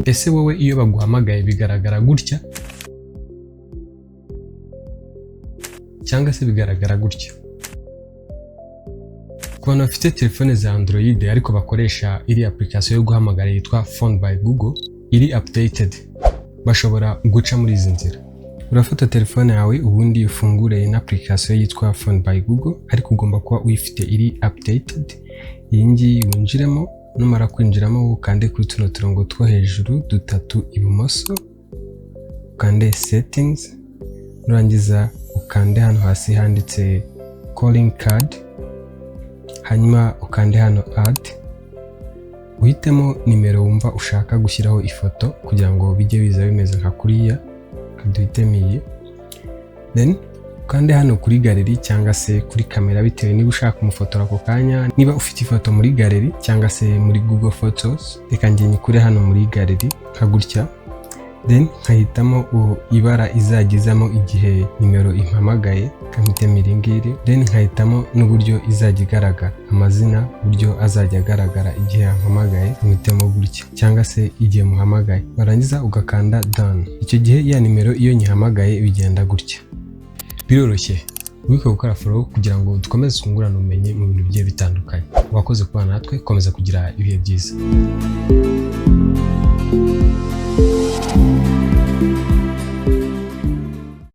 Ese wowe iyo baguhamagaye bigaragara gutya cyangwa se bigaragara gutya? Ku bantu bafite telefone za Android ariko bakoresha iri application yo guhamagara yitwa Phone by Google iri updated, bashobora guca muri izi nzira. Urafata telefone yawe, ubundi ufungure ino application yitwa Phone by Google, ariko ugomba kuba uyifite iri updated. Iyi ngiyi winjiremo, numara kwinjiramo ukande kuri tuno turongo two hejuru dutatu ibumoso, ukande Settings, nurangiza ukande hano hasi handitse Calling Card, hanyuma ukande hano Add, uhitemo nimero wumva ushaka gushyiraho ifoto kugira ngo bijye biza bimeze nka kuriya. Duhitemo iyi, then ukande hano kuri gallery cyangwa se kuri kamera, bitewe niba ushaka kumufotora ako kanya, niba ufite ifoto muri gallery cyangwa se muri Google Photos. Reka njye nyikure hano muri gallery nka gutya, then nkahitamo ibara izajya izamo igihe nimero impamagaye, nkampitemo iri ngiri, then nkahitamo n'uburyo izajya igaragara, amazina, uburyo azajya agaragara igihe yampamagaye, nkampitemo gutya, cyangwa se igihe muhamagaye. Warangiza ugakanda Done. Icyo gihe ya nimero iyo nyihamagaye bigenda gutya. Biroroshye. Wibuke gukora follow kugira ngo dukomeze twungurane ubumenyi mu bintu bigiye bitandukanye. Wakoze kubana natwe, komeza kugira ibihe byiza.